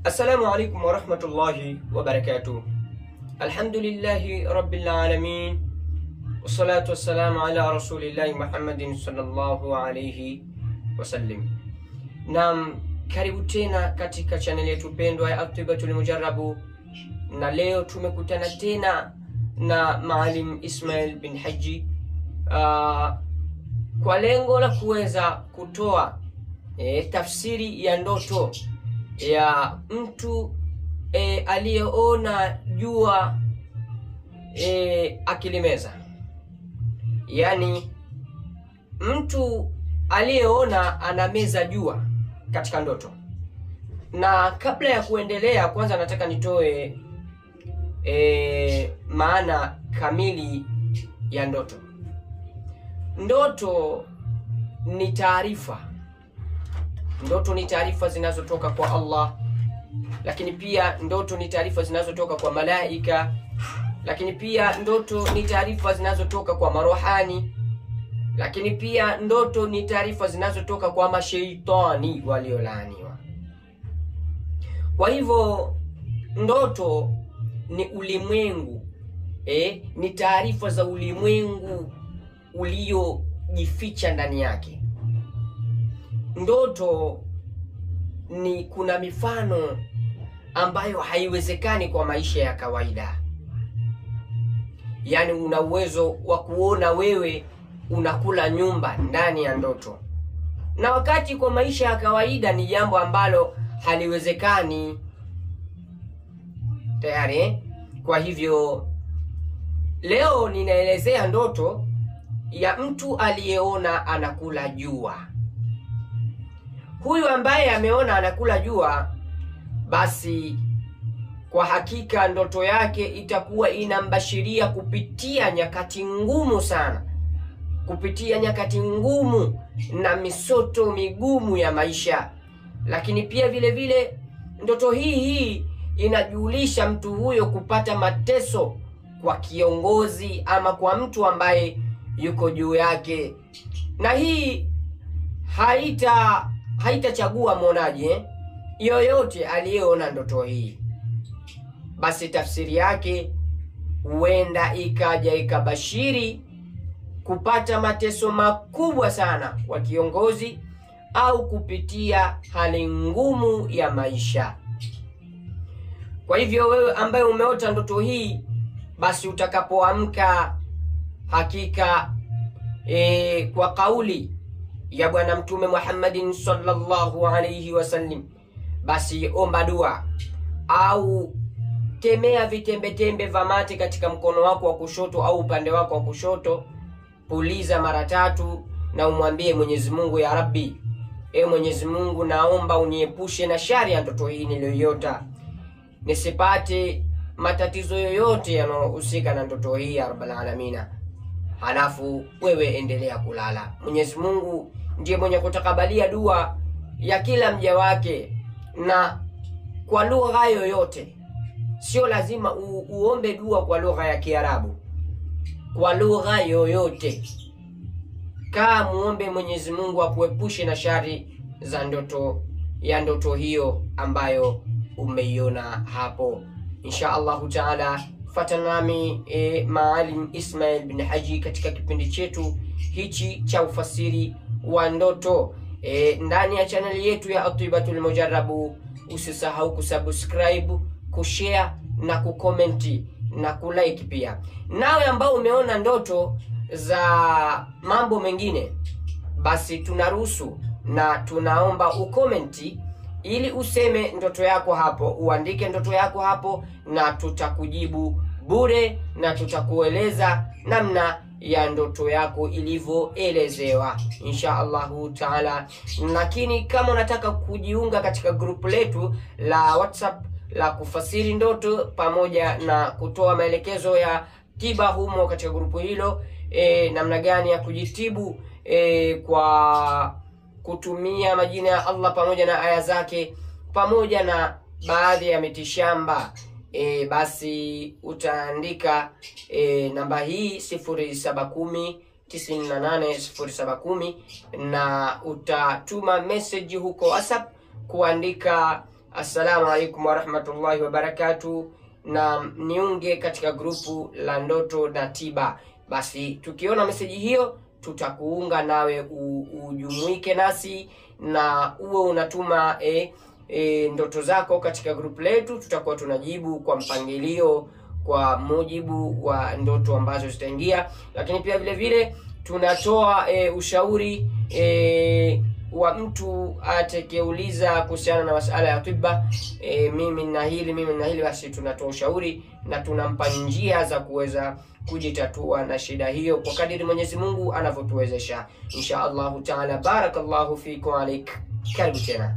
Assalamu alaikum warahmatullahi wabarakatuh. Alhamdulillahi rabbil alamin, wassalatu wassalamu ala rasulillahi Muhammadin sallallahu alayhi wasallam. Naam, karibu tena katika channel yetu pendwa ya At-Tibatul Mujarrabu, na leo tumekutana tena na Maalim Ismail bin Haji kwa lengo la kuweza kutoa tafsiri ya ndoto ya mtu aliyeona jua akilimeza. Yani mtu aliyeona anameza jua katika ndoto. Na kabla ya kuendelea, kwanza nataka nitoe maana kamili ya ndoto. Ndoto ni taarifa. Ndoto ni taarifa zinazotoka kwa Allah, lakini pia ndoto ni taarifa zinazotoka kwa malaika, lakini pia ndoto ni taarifa zinazotoka kwa marohani, lakini pia ndoto ni taarifa zinazotoka kwa mashaitani waliolaaniwa. Kwa hivyo ndoto ni ulimwengu, ni taarifa za ulimwengu uliojificha ndani yake. Ndoto ni kuna mifano ambayo haiwezekani kwa maisha ya kawaida. Yani una uwezo wa kuona wewe unakula nyumba ndani ya ndoto, na wakati kwa maisha ya kawaida ni jambo ambalo haliwezekani tayari. Kwa hivyo leo ninaelezea ndoto ya mtu aliyeona anakula jua. Huyu ambaye ameona anakula jua, basi kwa hakika ndoto yake itakuwa inambashiria kupitia nyakati ngumu sana, kupitia nyakati ngumu na misoto migumu ya maisha. Lakini pia vile vile ndoto hii inajulisha mtu huyo kupata mateso kwa kiongozi ama kwa mtu ambaye yuko juu yake. Na hii haitachagua mwonaji yoyote aliyeona ndoto hii. Basi tafsiri yake huenda ikaja ikabashiri kupata mateso makubwa sana kwa kiongozi au kupitia hali ngumu ya maisha. Kwa hivyo wewe ambaye umeota ndoto hii, basi utakapoamka hakika kwa kauli ya Bwana Mtume Muhammadin sallallahu alayhi wasallam, basi omba dua au temea vitembe-tembe vya mate katika mkono wako wa kushoto au upande wako wa kushoto, puliza mara tatu na umwambie Mwenyezi Mungu, ya Rabbi, Mwenyezi Mungu, naomba uniepushe na shari ya ndoto hii niliyoiota, nisipate matatizo yoyote yanayohusika na ndoto hii ya Rabbal Alamina. Halafu wewe endelea kulala. Mwenyezi Mungu ndiye mwenye kutakabalia dua ya kila mja wake na kwa lugha yoyote. Sio lazima uombe dua kwa lugha ya Kiarabu, kwa lugha yoyote. Kaa muombe Mwenyezi Mungu akuepushe na shari za ndoto ya ndoto hiyo ambayo umeiona hapo. Insha Allahu Taala, fuatana nami Maalim Ismail bin Haji katika kipindi chetu hichi cha ufasiri wa ndoto ndani ya channel yetu ya At-Tibatul Mujarrabu. Usisahau kusubscribe, kushare na kukomenti na kulike pia. Nawe ambao umeona ndoto za mambo mengine, basi tunaruhusu na tunaomba ukomenti ili useme ndoto yako hapo, uandike ndoto yako hapo, na tutakujibu bure na tutakueleza namna ya ndoto yako ilivyoelezewa insha Allahu Taala. Lakini kama unataka kujiunga katika group letu la WhatsApp la kufasiri ndoto pamoja na kutoa maelekezo ya tiba humo katika grupu hilo, namna gani ya kujitibu kwa kutumia majina ya Allah pamoja na aya zake pamoja na baadhi ya mitishamba, basi utaandika namba hii 0710 98 0710 na utatuma message huko WhatsApp kuandika assalamu alaikum warahmatullahi wabarakatuh, na niunge katika grupu la ndoto na tiba. Basi tukiona meseji hiyo tutakuunga nawe ujumuike nasi na uwe unatuma ndoto zako katika grupu letu. Tutakuwa tunajibu kwa mpangilio kwa mujibu wa ndoto ambazo zitaingia. Lakini pia vile vile tunatoa ushauri wa mtu atakayeuliza kuhusiana na masala ya tiba, mimi na hili, mimi na hili, basi tunatoa ushauri na tunampa njia za kuweza kujitatua na shida hiyo kwa kadiri Mwenyezi Mungu anavyotuwezesha, insha Allahu taala. Barakallahu fikum alaik, karibu tena.